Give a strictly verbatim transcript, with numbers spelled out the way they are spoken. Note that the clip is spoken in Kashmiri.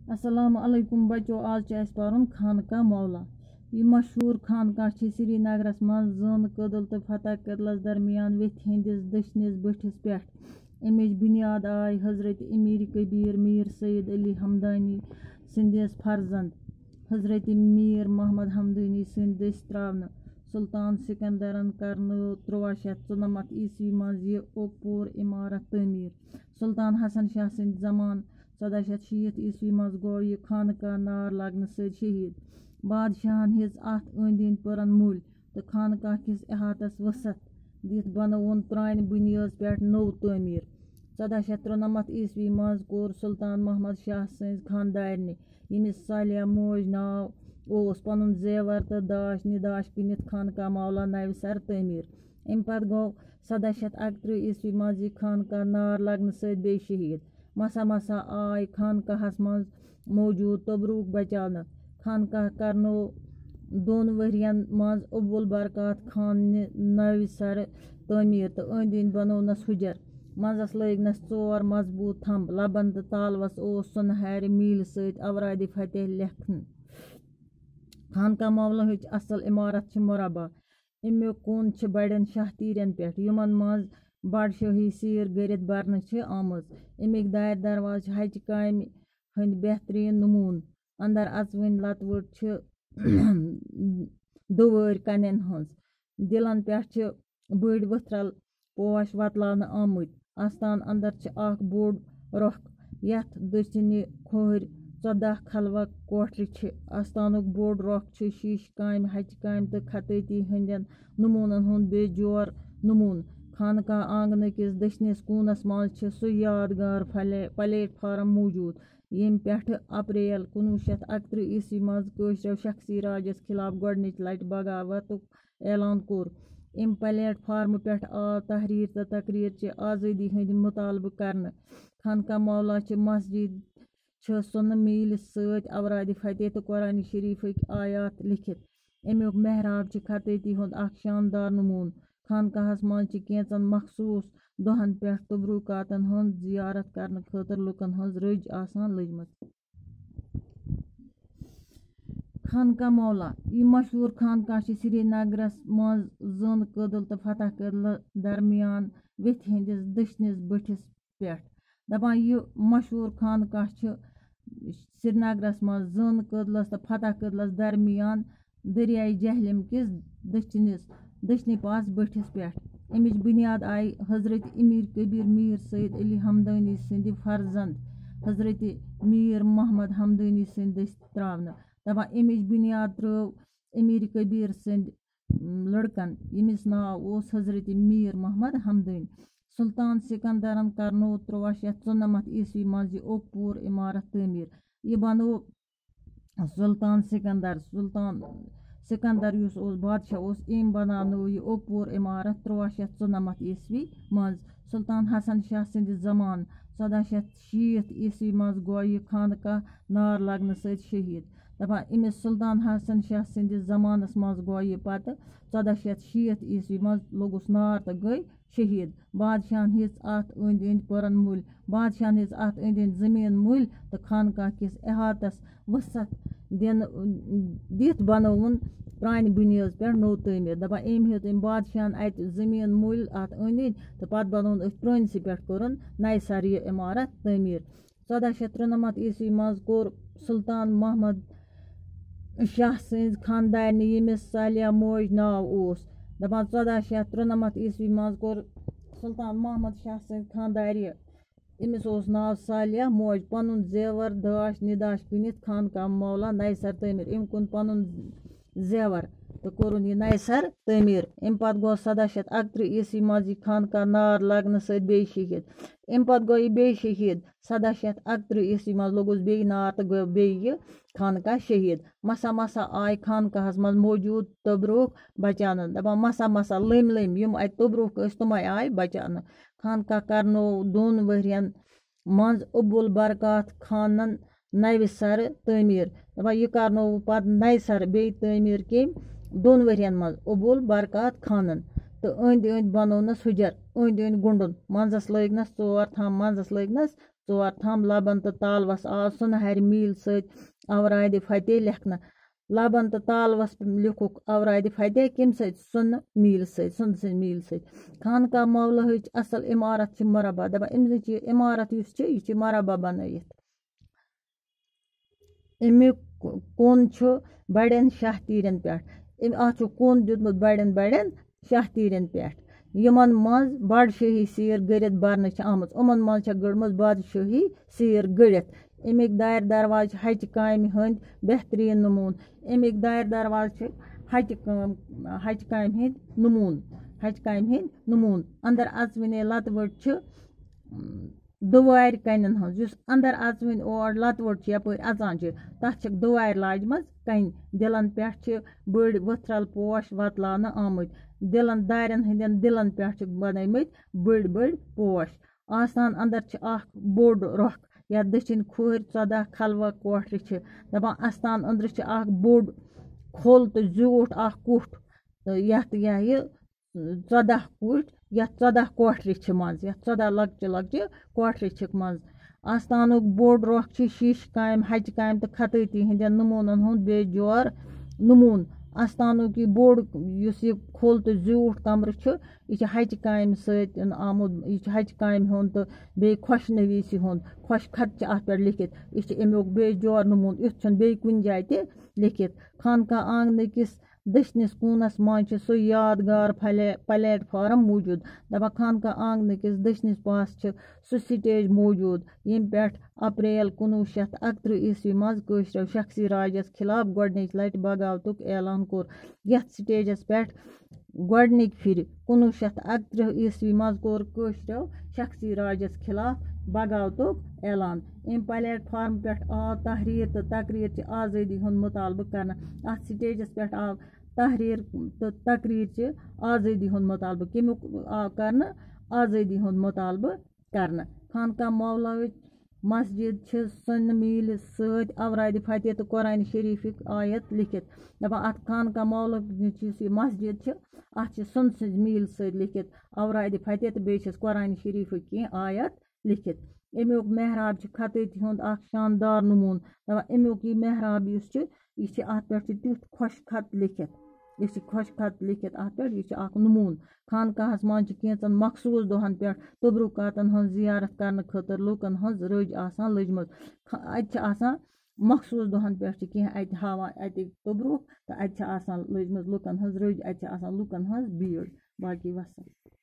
السلام علیکم بچو، آز چھُ اَسہِ پَرُن خانقاہ مولا۔ یہِ مشہوٗر خانقاہ چھِ سرینگرَس منٛز زٲنہٕ کٔدٕل تہٕ فتح کٔدلَس درمیان ویٚتھِ ہٕنٛدِس دٔچھنِس بٔٹھِس پٮ۪ٹھ۔ اَمِچ بُنیاد آے حضرت امیر کبیر میر سید علی ہمدانی سٕنٛدِس فرزند حضرت میر محمد ہمدانی سٕنٛدِ دٔسۍ ترٛاونہٕ۔ سلطان سکندرن کرنٲو تُرٛواہ شیٚتھ ژُنَمَتھ عیسوی منٛز یہِ اوٚک پوٗر عمارت تعمیٖر۔ سلطان حسن شاہ سٕنٛدِ زمانہٕ ژۄداہ شیٚتھ شیٖتھ عیسوی منٛز گوٚو یہِ خانقاہ نار لگنہٕ سۭتۍ شہیٖد۔ بادشاہن ہیٚژ اتھ أنٛدۍ أنٛدۍ پٔرن مُلۍ تہٕ خانقاہ کِس احاطس وسعت دِتھ بنٲوٕن پرٛانہِ بُنیٲژ پٮ۪ٹھ نوٚو تعمیٖر۔ ژۄداہ شیٚتھ تُرٛنَمَتھ عیسوی منٛز کوٚر سلطان محمد شاہ سٕنٛزِ خاندارنہِ، ییٚمِس صالحہ موج ناو اوس، پنُن زیور تہٕ داش نداش کٕنِتھ خانقاہ مولا نوِ سر تعمیٖر۔ اَمہِ پتہٕ گوٚو سَداہ شیٚتھ اَکترٛہ عیسوی منٛز یہِ خانقاہ نار لگنہٕ سۭتۍ بیٚیہِ شہیٖد۔ مسا مسا آے خانقاہس منٛز موجود تبروک بچاونہٕ۔ خانقاہ کرنوو دۄن ؤرین منٛز ابو البرکات خان نہِ نوِ سرٕ تعمیٖر تہٕ أنٛدۍ أنٛدۍ بنوونس حُجر۔ منٛزس لٲگنس ژور مضبوٗط تھمب۔ لبن تہٕ تالوس اوس سۄنہٕ ہارِ میٖلہِ سۭتۍ اورادِ فتح لیکھنہٕ۔ خانقاہ مولاہٕچ اصل عمارت چھِ مربع۔ اَمیُک کُن چھِ بڑٮ۪ن شاہ تیٖرٮ۪ن پٮ۪ٹھ، یِمن منٛز بڑشٲہی سیٖر گٔرِتھ برنہٕ چھِ آمٕژ۔ اَمِکۍ دارِ دروازٕ چھِ ہچہِ کامہِ ہٕنٛدۍ بہتریٖن نموٗنہٕ۔ اندر اژوٕنۍ لتہٕ وٕٹھ چھِ دُوٲرۍ کنٮ۪ن ہٕنٛز۔ دِلن پٮ۪ٹھ چھِ بٔڑۍ ؤتھرل پوش وۄتلاونہٕ آمٕتۍ۔ آستان اندر چھِ اکھ بوٚڑ رۄخ، یتھ دٔچھنہِ کھوورِ ژۄداہ خلوہ کوٹھرِ چھِ۔ آستانُک بوٚڑ رۄخ چھُ شیٖشہٕ کامہِ، ہچہِ کامہِ تہٕ خطٲطی ہٕنٛدٮ۪ن نموٗنن ہُنٛد بے جور نموٗنہٕ۔ خانقاہ آنگنہٕ کِس دٔچھنِس کوٗنس منٛز چھِ سُہ یادگار پھلے-، پلیٹ فارم موجود، ییٚمہِ پٮ۪ٹھٕ اپریل کُنوُہ شیٚتھ اَکترٛہ عیسوی منٛز کٲشرٮ۪و شخصی راجس خلاف گۄڈٕنِچ لٹہِ بغاوتُک اعلان کوٚر۔ اَمہِ پلیٹ فارمہٕ پٮ۪ٹھ آو تحریر تہٕ تقریر چہِ آزٲدی ہٕنٛدۍ مطالبہٕ کرنہٕ۔ خانقاہ مولا چہِ مسجد چھِ سۄنہٕ میٖلہِ سۭتۍ اورادِ فتح تہٕ قرآن شریفٕکۍ آیات لیکھِتھ۔ اَمیُک محراب چھِ خطٲطی ہُنٛد اکھ شاندار نموٗنہٕ۔ خانقاہس منٛز چھِ کینٛژن مخصوٗص دۄہن پٮ۪ٹھ تبرکاتن ہٕنٛز زیارت کرنہٕ خٲطرٕ لوٗکن ہٕنٛز رٔج آسان لٔجمٕژ۔ خانقاہ مولا۔ یہِ مشہوٗر خانقاہ چھِ سرینگرس منٛز زٲنہٕ کٔدٕل تہٕ فتح کٔدلہٕ درمیان ویٚتھِ ہٕنٛدِس دٔچھنِس بٔٹھِس پٮ۪ٹھ۔ دَپان، یہِ مشہوٗر خانقاہ چھِ سرینگرس منٛز زٲنہٕ کٔدلس تہٕ فتح کٔدلس درمیان دٔریاے جہلم کِس دٔچھنِس، دٔچھنہِ پاس بٔٹھِس پٮ۪ٹھ۔ اَمِچ بُنیاد آیہِ حضرت امیر کبیر میر سید علی ہمدانی سٕنٛدِ فرزند حضرت میر محمد ہمدانی سٕنٛدِ دٔسۍ ترٛاونہٕ۔ دَپان، اَمِچ بُنیاد ترٛٲو امیر کبیر سٕنٛدِ، م، لڑکن، ییٚمِس ناو اوس حضرت میر محمد ہمدانی۔ سلطان سکندرن کرنوو تُرٛواہ شیٚتھ ژُنَمَتھ عیسوی منٛز یہِ اوٚک پوٗر عمارت تعمیٖر۔ یہِ بنوو سلطان سکندر، سلطان سکندر یُس اوس بادشاہ اوس، أمۍ بناونٲو یہِ اوٚک پوٗر عمارت تُرٛواہ شیٚتھ ژُنَمَتھ عیسوی منٛز۔ سلطان حسن شاہ سٕنٛدِ زمانہٕ، ژۄداہ شیٚتھ شیٖتھ عیسوی منٛز، گوٚو یہِ خانقاہ نار لگنہٕ سۭتۍ شہیٖد۔ دَپان، أمِس سلطان حسن شاہ سٕنٛدِس زمانس منٛز گوٚو یہِ پتہٕ ژۄداہ شیٚتھ شیٖتھ عیسوی منٛز لوٚگُس نار تہٕ گٔے شہیٖد۔ بادشاہن ہیٚژ اتھ أنٛدۍ أنٛدۍ پٔرن مُلۍ۔ بادشاہن ہیٚژ اتھ أنٛدۍ أنٛدۍ زٔمیٖن مُلۍ تہٕ خانقاہ کِس احاطس وسعت دِنہٕ، دِتھ بنووُن پرٛانہِ بُنیٲدۍ پٮ۪ٹھ نوٚو تعمیٖر۔ دَپان، أمۍ ہیوٚت أمۍ بادشاہن اتہِ زٔمیٖن مُلۍ اتھ أنٛدۍ أنٛدۍ تہٕ پتہٕ بنووُن أتھۍ پرٛٲنسٕے پٮ۪ٹھ کوٚرُن نَیہِ سرٕ یہِ عمارت تعمیٖر۔ ژۄداہ شیٚتھ تُرٛنَمَتھ عیسوی منٛز کوٚر سلطان محمد شاہ سٕنٛز خاندارنہِ، ییٚمِس صالحہ موج ناو اوس۔ دَپان، ژۄداہ شیٚتھ تُرٛنَمَتھ عیسوی منٛز کوٚر سلطان محمد شاہ سٕنٛز خاندارِ، أمِس اوس ناو صالحہ موج، پنُن زیور داش نداش کٕنِتھ خانقاہ مولا نَیہِ سر تعمیٖر۔ أمۍ کُن پنُن زیور تہٕ کوٚرُن یہِ نَیہِ سر تعمیٖر۔ اَمہِ پتہٕ گوٚو سَداہ شیٚتھ اَکترٛہ عیسوی منٛز یہِ خانقاہ نار لگنہٕ سۭتۍ بیٚیہِ شہیٖد۔ اَمہِ پتہٕ گوٚو یہِ بیٚیہِ شہیٖد۔ سَداہ شیٚتھ اَکترٛہ عیسوی منٛز لوٚگُس بیٚیہِ نار تہٕ گوٚو بیٚیہِ یہِ خانقاہ شہیٖد۔ مسا مسا آے خانقاہس منٛز موجود تبروک بچاونہٕ۔ دَپان، مسا مسا لٔمۍ لٔمۍ یِم اَتہِ تبروک ٲسۍ، تِمے آے بچاونہٕ۔ خانقاہ کرنوو دۄن ؤرین منٛز ابو البرکات خانن نوِ سرٕ تعمیٖر۔ دَپان، یہِ کرنوو پتہٕ نَیہِ سرٕ بیٚیہِ تعمیٖر۔ کٔمۍ؟ دۄن ؤرین منٛز ابو البرکات خانن۔ تہٕ أنٛدۍ أنٛدۍ بنوونس حُجر، أنٛدۍ أنٛدۍ گُنٛڈُن، منٛزس لٲگنس ژور تھم، منٛزس لٲگنس ژور تھم لبن تہٕ تالوس آو سُنہٕ ہرِ میٖلہِ سۭتۍ اورادِ فتح لیکھنہٕ۔ لبن تہٕ تالوس لیوٗکھُکھ اورادِ فتح کَمہِ سۭتۍ؟ سُنہٕ میٖلہِ سۭتۍ، سُنہٕ سٕنٛدِ میٖلہِ سۭتۍ۔ خانقاہ مولاہٕچ اصل عمارت چھِ مربع۔ دپان أمۍ سٕنٛز یہِ عمارت یُس چھِ، یہِ چھِ مربع بنٲیِتھ۔ اَمیُک کُن چھُ بڑٮ۪ن شاہ تیٖرٮ۪ن پٮ۪ٹھ۔ أمۍ، اَتھ چھُ کُن دیُتمُت بڑٮ۪ن بڑٮ۪ن شاہ تیٖرٮ۪ن پٮ۪ٹھ، یِمن منٛز بادشٲہی سیٖر گٔرِتھ برنہٕ چھِ آمٕژ۔ یِمن منٛز چھےٚ گٔڑمٕژ بادشٲہی سیٖر گٔڑِتھ۔ اَمِکۍ دارِ دروازٕ چھِ ہَچہِ کامہِ ہٕنٛدۍ بہتریٖن نموٗن۔ اَمِکۍ دارِ دروازٕ چھِ ہَچہِ کٲم، ہَچہِ کامہِ ہٕنٛدۍ نموٗن، ہَچہِ کامہِ ہٕنٛدۍ نموٗن۔ اندر اژوٕنۍ لتہٕ ؤٹ چھِ، اُم، دُوارِ کنٮ۪ن ہٕنٛز، یُس اندر اژوٕنۍ اور لتہٕ ؤٹ چھِ یپٲرۍ اژان چھِ، تتھ چھِکھ دُوارِ لاجمژٕ کنہِ۔ دِلن پٮ۪ٹھ چھِ بٔڑۍ ؤتھرل پوش وۄتلاونہٕ آمٕتۍ۔ دِلن، دارٮ۪ن ہٕنٛدٮ۪ن دِلن پٮ۪ٹھ چھِکھ بنٲومٕتۍ بٔڑۍ بٔڑۍ پوش۔ آستان اندر چھِ اکھ بوٚڑ رۄکھ، یتھ دٔچھِنۍ کھوٗرۍ ژۄداہ خلوہ کوٹھرِ چھِ۔ دپان، استان أنٛدرٕ چھِ اکھ بوٚڑ کھوٚل تہٕ زیوٗٹھ اکھ کُٹھ، تہٕ یتھ، یہِ ہا یہِ ژۄداہ کُٹھۍ، یتھ ژۄداہ کوٹھرِ چھِ منٛز، یتھ ژۄداہ لۄکچہِ لۄکچہِ کوٹھرِ چھِکھ منٛز۔ آستانُک بوٚڑ رۄخ چھِ شیٖشہٕ کامہِ، ہَچہِ کامہِ تہٕ خطٲطی ہٕنٛدٮ۪ن نموٗنن ہُنٛد بے جوڑ نموٗن۔ آستانُک یہِ بوٚڑ، یُس یہِ کھوٚل تہٕ زیوٗٹھ کمرٕ چھُ، یہِ چھُ ہَچہِ کامہِ سۭتۍ آمُت، یہِ چھُ ہَچہِ کامہِ ہُنٛد تہٕ بیٚیہِ خۄشنویٖسی ہُنٛد۔ خۄش خط چھِ اَتھ پٮ۪ٹھ لیٚکھِتھ۔ یہِ چھُ اَمیُک بے جوڑ نموٗن، یُتھ چھُنہٕ بیٚیہِ کُنہِ جایہِ تہِ لیٚکھِتھ۔ خانقاہ آنٛگنہٕ کِس دٔچھنِس کوٗنس منٛز چھُ سُہ یادگار پھلے-، پلیٹ فارم موٗجوٗد۔ دَپان، خانقاہ آنٛگنہٕ کِس دٔچھنِس پاسہٕ چھُ سُہ سٹیج موٗجوٗد، ییٚمہِ پٮ۪ٹھ اپریل کُنوُہ شیٚتھ اَکترٕہ عیسوی منٛز کٲشرٮ۪و شخصی راجس خلاف گۄڈٕنِچ لٹہِ بغاوتُک اعلان کوٚر۔ یتھ سٹیجس پٮ۪ٹھ گۄڈٕنِکۍ پھِرِ کُنوُہ شیٚتھ اَکترٕہ عیسوی منٛز کوٚر کٲشرٮ۪و شخصی راجس خلاف بغاوتُک اعلان۔ امہِ پلیٹ فارم پٮ۪ٹھ آو تحریر تہٕ تقریر چہِ آزٲدی ہُنٛد مطالبہٕ کرنہٕ۔ اتھ سٹیجس پٮ۪ٹھ آو تحریر تہٕ تقریر چہِ آزٲدی ہُنٛد مطالبہٕ۔ کمیُک آو کرنہٕ؟ آزٲدی ہُنٛد مطالبہٕ کرنہٕ۔ خانقاہ مولاہٕچ مسجد چھِ سُنہٕ میٖلہِ سۭتۍ اورادِ فتح تہٕ قرآن شریفٕکۍ آیت لیٚکھِتھ۔ دَپان، اَتھ خانقاہ مولا یُس یہِ مسجد چھِ، اَتھ چھِ سُنہٕ سٕنٛزِ میٖلہِ سۭتۍ لیٚکھِتھ اورادِ فتح تہٕ بیٚیہِ چھِس قرآن شریفٕکۍ کینٛہہ آیت لیٚکھِتھ۔ اَمیُک محراب چھِ خطٲطی ہُنٛد اکھ شاندار نموٗن۔ دَپان، اَمیُک یہِ محراب یُس چھُ، یہِ چھِ، اَتھ پٮ۪ٹھ چھِ تیُتھ خۄش خط لیٚکھِتھ، یہِ چھِ خۄش خط لیٚکھِتھ اَتھ پٮ۪ٹھ، یہِ چھِ اکھ نموٗن۔ خانقاہَس منٛز چھِ کینٛژَن مخصوٗص دۄہَن پٮ۪ٹھ تبرکاتَن ہٕنٛز زیارت کرنہٕ خٲطرٕ لوٗکَن ہٕنٛز رٔج آسان لٔجمٕژ۔ خ-، اَتہِ چھِ آسان مخصوٗص دۄہَن پٮ۪ٹھ چھِ کینٛہہ اَتہِ ہاوان اَتہِ تبرک، تہٕ اَتہِ چھِ آسان لٔجمٕژ لوٗکَن ہٕنٛز رٔج، اَتہِ چھِ آسان لوٗکَن ہٕنٛز بھیٖڑ۔ باقٕے وَسَلام۔